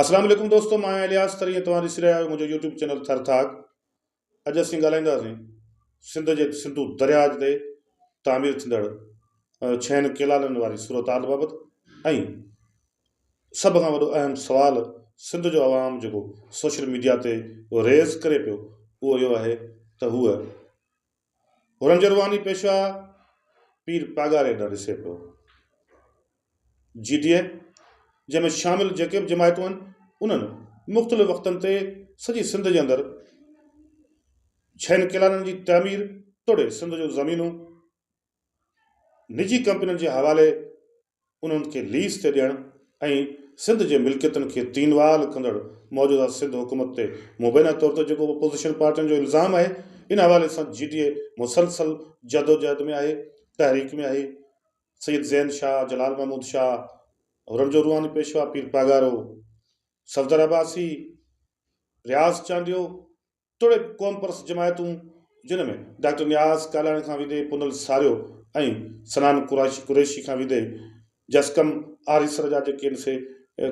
اسلام عليڪم دوستو مان آهيان الياس ترين ۽ توهان ڏسي رهيا آهيو منهنجو يوٽيوب چينل ٿر ٿاڪ. اڄ اسين ڳالهائينداسين سنڌ جي سنڌو درياء تي تعمير ٿيندڙ ڇهن ڪينالن واري صورتحال بابت ۽ سڀ کان وڏو اهم سوال سنڌ جو عوام جيڪو سوشل ميڊيا تي ريز ڪري پيو اهو اهو آهي ته هوء حرن جو روحاني پيشوا پير پاڳاري ڏانهن ڏسي پيو. جي ڊي اي جنهن ۾ شامل جيڪي به جماعتون آهن انهن مختلف وقتن تي سڄي سنڌ جي اندر ڇهن ڪئنالن جي تعمير توڙي سنڌ جون زمينون نجي ڪمپنين جي حوالي انهن کي ليز تي ڏيڻ ۽ سنڌ جي ملڪيتن کي تينوال ڪندڙ موجوده سنڌ حڪومت تي مبينا طور تي جيڪو اپوزيشن پارٽين جو الزام آهي ان حوالي سان جي ڊي اي مسلسل جدوجهد ۾ آهي تحريڪ ۾ آهي سيد زين شاهه، جلال محمود شاهه، حرن جو روحاني پيشوا پير پاڳارو، صفدر عباسي، رياض چانڊيو توڙي قومپرست جماعتون جن ۾ ڊاڪٽر نياز ڪالاڻي کان ويندي پنهل ساريو ۽ صنعان قريشي کان ويندي جسقم آريسر جا جيڪي آهن سي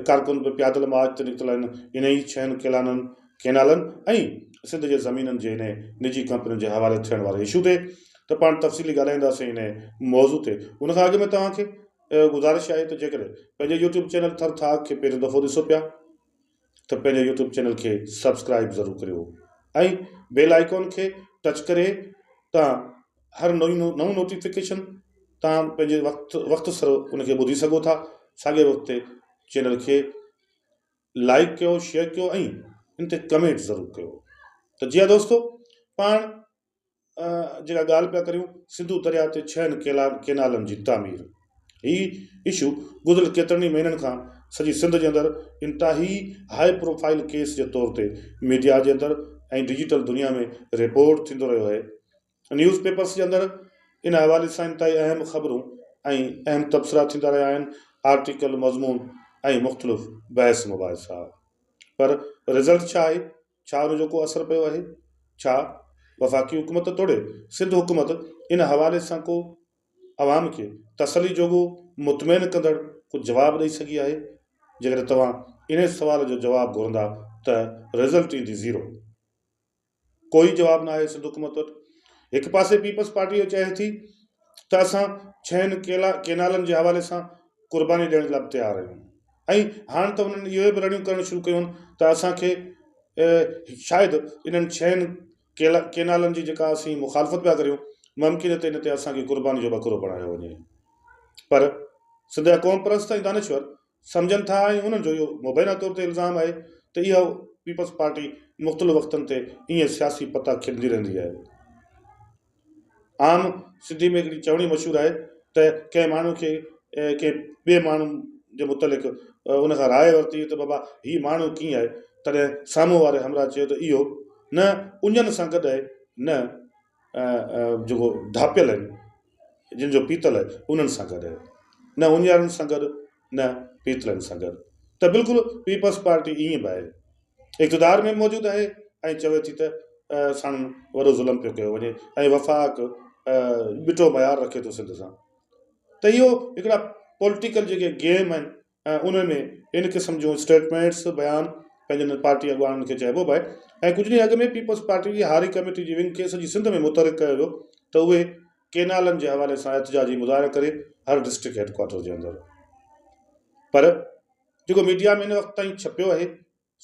ڪارڪن به پيادل مارچ تي نڪتل آهن انهي ئي ڇهن ڪيلانن ڪينالن ۽ سنڌ جي زمينن جي انهي نجي ڪمپنين جي حوالي ٿيڻ واري اشو تي ته پاڻ تفصيلي ڳالهائينداسين انهي موضوع تي ان کان اڳ ۾ توهان کي گذارش آهي ته جيڪڏهن پنهنجي يوٽيوب چينل ٿر ٿاڪ کي پهريون دفعو ڏسو پيا ته پنهنجي يوٽيوب چينل کي سبسڪرائب ضرور ڪريو ۽ بيل آئيڪون کي ٽچ ڪري توهان هر نئون نئون نوٽيفڪيشن توهان پنهنجي وقت وقت سر ان کي ٻڌي سگهو ٿا ساڳي وقت تي چينل کي لائڪ ڪيو شيئر ڪيو ۽ ان تي ڪمينٽ ضرور ڪيو ته جي ها دوستو پاڻ جيڪا ڳالهه پيا ڪريون سنڌو درياء تي ڇهن ڪينالن جي تعمير هي اشو گذريل ڪيترن ئي مهينن کان سڄي سنڌ جي اندر انتهائي هاء پروفائيل ڪيس جي طور تي ميڊيا جي اندر ۽ ڊجيٽل دنيا ۾ رپورٽ ٿيندو رهيو آهي نيوز پيپرس جي اندر ان حوالي سان انتهائي اهم خبرون ۽ اهم تبصرا ٿيندا رهيا آهن آرٽيڪل مضمون ۽ مختلف بحث مباحثا پر رزلٽ ڇا آهي ڇا ان جو ڪو اثر پيو آهي؟ ڇا وفاقي حڪومت توڙي سنڌ حڪومت ان حوالي سان ڪو عوام کي تسلي جوڳو، مطمئن ڪندڙ ڪو جواب ڏئي سگهي آهي؟ جيڪڏهن توهان انهي سوال جو جواب گهرندا ته رزلٽ ايندي زيرو. ڪوئي جواب ناهي سنڌ حڪومت وٽ. هڪ پاسي پيپلز پارٽي اهو چاهي ٿي ته اسان ڇهن ڪينالن جي حوالي سان قرباني ڏيڻ لاء به تيار آهيون. ۽ هاڻ ته انهن اهي به رڙيون ڪرڻ شروع ڪيون ته اسان کي شايد انهن ڇهن ڪينالن جي جيڪا اسين مخالفت پيا ڪريون ممڪن ته ان تي اسان کي قرباني جو ٻڪرو بڻايو وڃي پر سنڌ جا قوم پرست ۽ دانشور سمجهن ٿا ۽ انهن جو اهو مبينا طور تي الزام آهي ته اها پيپلز پارٽي مختلف وقتن تي ائين سياسي پتا کيڏندي رهندي آهي. عام سنڌي ۾ هڪڙي چوڻي مشهور آهي ته ڪنهن ماڻهو کي ڪنهن ٻئي ماڻهو جي متعلق ان کان راء ورتي ته بابا هي ماڻهو ڪيئن آهي تڏهن سامهون واري همراهه چيو ته اهو نه اڃن سان گڏ آهي نه جيڪو ڍاپيل آهن جن جو پيتل آهي انهن سان گڏ آهي نه اڃارن سان گڏ نه پيتلن سان گڏ ته بلڪل پيپلز پارٽي ائين به آهي اقتدار ۾ موجود آهي ۽ چوي ٿي ته ساڻن وڏو ظلم پيو ڪيو وڃي ۽ وفاق ٻٽو معيار رکي ٿو سنڌ سان ته اهو هڪڙا پوليٽيڪل جيڪي گيم آهن ان ۾ ان قسم جون اسٽيٽمينٽس بيان پنهنجن پارٽي اڳواڻن کي چئبو به آهي ۽ ڪجهه ڏينهن اڳ ۾ پيپلز پارٽي جي هاري ڪميٽي جي ونگ کي سڄي سنڌ ۾ متحرڪ ڪيو ويو ته اهي ڪينالن جي حوالي سان احتجاجي مظاهرا ڪري هر ڊسٽرڪٽ هيڊ ڪوارٽر جي اندر پر جيڪو ميڊيا ۾ هن وقت تائين ڇپيو آهي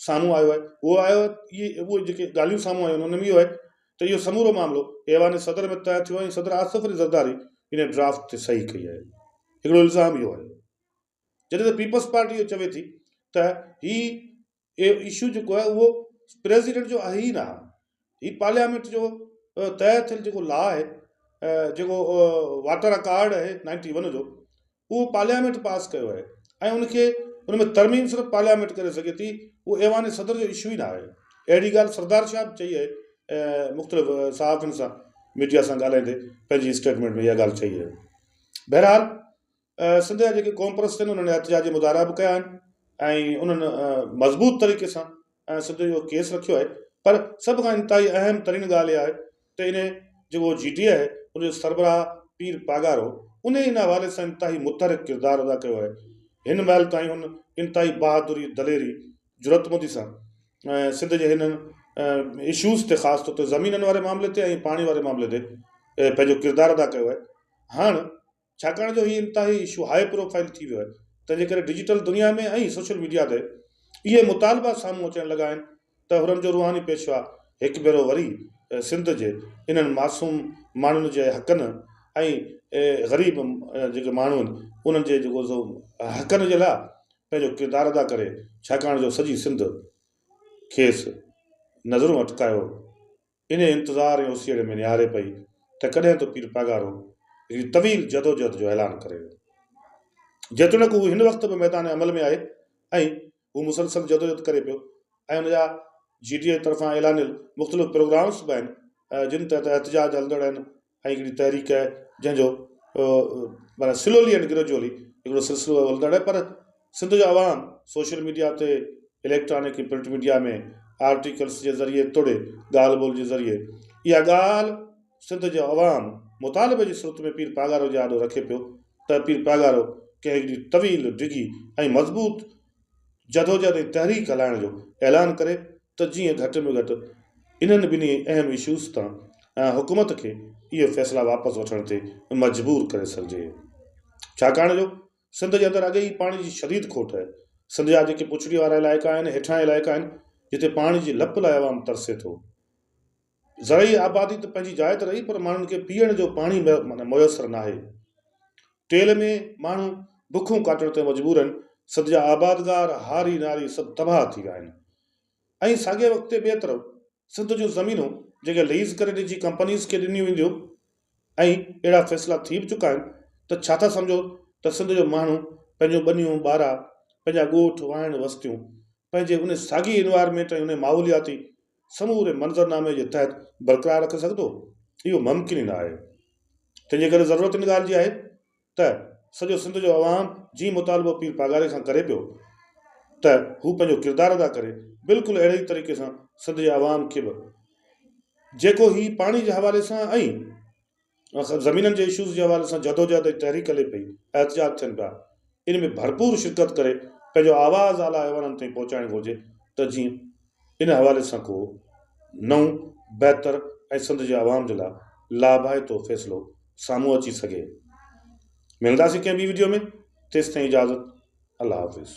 سامهون آيو آهي اهو آيو اهي اهي جيڪي ڳالهيون سامهون آيون آهن ان ۾ اهو آهي ته اهو سمورو معاملو ايوان صدر ۾ طئي ٿيو آهي ۽ صدر آصف علي زرداري ان ڊرافٽ تي صحيح ڪئي آهي هڪڙو الزام اهو آهي جڏهن ته پيپلز پارٽي اهو چوي ٿي ته هي اهو اشو جيڪو آهي اهو پريزيڊنٽ جو آهي ئي نه هي پارليامينٽ جو طئي ٿيل جيڪو لا آهي جيڪو واٽر اڪارڊ آهي نائنٽي ون جو اهو پارليامينٽ پاس ڪيو آهي ۽ ان کي ان ۾ ترميم صرف پارليامينٽ ڪري سگهي ٿي اهو ايوان صدر جو اشو ئي نه آهي اهڙي ڳالهه سردار شاهه به چئي آهي مختلف صحافين سان ميڊيا سان ڳالهائيندي پنهنجي اسٽيٽمينٽ ۾ اها ڳالهه چئي آهي بهرحال سنڌ جا جيڪي قوم پرست آهن انهن احتجاجي مظاهرا به ڪيا آهن ۽ انهن مضبوط طريقي سان ۽ سنڌ جو ڪيس رکيو آهي پر سڀ کان انتهائي اهم ترين ڳالهه اها آهي ته ان جيڪو جي ڊي آهي ان جو سربراهه پير پاڳارو ان ان حوالي سان انتهائي متحرڪ ڪردار ادا ڪيو آهي هن مهل تائين هن انتهائي بهادري دليري جرئتمندي سان سنڌ جي هنن اشوز تي خاص طور تي زمينن واري معاملي تي ۽ پاڻي واري معاملي تي پنهنجو ڪردار ادا ڪيو آهي. هاڻ ڇاڪاڻ جو هي انتهائي اشو هاء پروفائل ٿي ويو آهي تنهن جي ڪري ڊجيٽل دنيا ۾ ۽ سوشل ميڊيا تي اهي مطالبا سامهون اچڻ لڳا آهن ته حرن جو روحاني پيشوا هڪ ڀيرو وري سنڌ جي انهن معصوم ماڻهن جي حقن ۽ غريب جيڪي ماڻهو آهن انهن جي جيڪو سو حقن جي لاء پنهنجو ڪردار ادا ڪري ڇاڪاڻ جو سڄي سنڌ کيس نظرون اٽڪايو انهيء انتظار ۽ اوسيئڙي ۾ نهاري پئي ته ڪڏهن ٿو پير پاڳارو هڪڙي طويل جدوجهد جو اعلان ڪري. جيتوڻيڪ هو هن وقت به ميدان عمل ۾ آهي ۽ هو مسلسل جدوجهد ڪري پيو ۽ ان جا جي ڊي اي طرفان اعلانيل مختلف پروگرامس به آهن جن تحت احتجاج هلندڙ آهن ۽ هڪڙي تحريڪ آهي جنهن جو معنيٰ سلولي اينڊ گريجوئلي هڪڙو سلسلو هلندڙ آهي پر سنڌ جو عوام سوشل ميڊيا تي اليڪٽرانڪ ۽ پرنٽ ميڊيا ۾ آرٽيڪلس جي ذريعي توڙي ڳالهه ٻولهه جي ذريعي اها ڳالهه سنڌ جو عوام مطالبي جي صورت ۾ پير پاڳارو جي آڏو رکي پيو ته پير پاڳارو ڪنهن هڪڙي طويل ڊگهي ۽ مضبوط جدوجهد ۽ تحريڪ هلائڻ جو اعلان ڪري ته جيئن گهٽ ۾ گهٽ انهن ٻنهي اهم اشوز تان حڪومت کي اهي فيصلا واپس وٺڻ تي مجبور ڪري سگهجي. ڇاڪاڻ جو سنڌ جي اندر اڳي ئي پاڻي جي شديد کوٽ آهي. سنڌ جا جيڪي پڇڙي وارا علائقا آهن، هيٺان علائقا آهن، جتي پاڻي جي لپ لاء عوام ترسي ٿو. زرعي آبادي ته پنهنجي جاء تي رهي پر ماڻهن کي پيئڻ جو پاڻي به ميسر ناهي. ٽيل ۾ ماڻهو بکون ڪاٽڻ تي مجبور آهن. سنڌ جا آبادگار، هاري ناري سڀ تباهه ٿي ويا آهن. ۽ ساڳئي وقت تي ٻئي طرف سنڌ جون زمينون جيڪي ليز ڪري نجي ڪمپنيز کي ڏنيون وينديون ۽ اهڙا فيصلا ٿي به چڪا آهن ته ڇا ٿا سمجهو ته سنڌ جو ماڻهو پنهنجون ٻنيون ٻارا پنهنجا ڳوٺ واهڻ وستيون پنهنجي ان ساڳي انوائرمينٽ ۽ ان ماحولياتي سموري منظرنامي جي تحت برقرار رکي سگهندو؟ اهو ممڪن ئي نه آهي. تنهنجي ڪري ضرورت ان ڳالهه جي آهي ته سڄو سنڌ جو عوام جيئن مطالبو پير پاڳاري کان ڪري پيو ته هو پنهنجو ڪردار ادا ڪري بلڪل اهڙي ئي طريقي سان سنڌ جي عوام کي به جيڪو هي پاڻي جي حوالي سان ۽ زمينن جي اشوز جي حوالي سان جدوجهد ۽ تحريڪ هلي پئي احتجاج ٿين پيا ان ۾ ڀرپور شرڪت ڪري پنهنجو آواز اعليٰ ايوانن تائين پهچائڻ گهرجي ته جيئن ان حوالي سان ڪو نئون، بهتر ۽ سنڌ جي عوام جي لاء لاڀائتو فيصلو سامهون اچي سگهي. ملنداسين ڪنهن ٻي وڊيو ۾ تيستائين اجازت الله حافظ.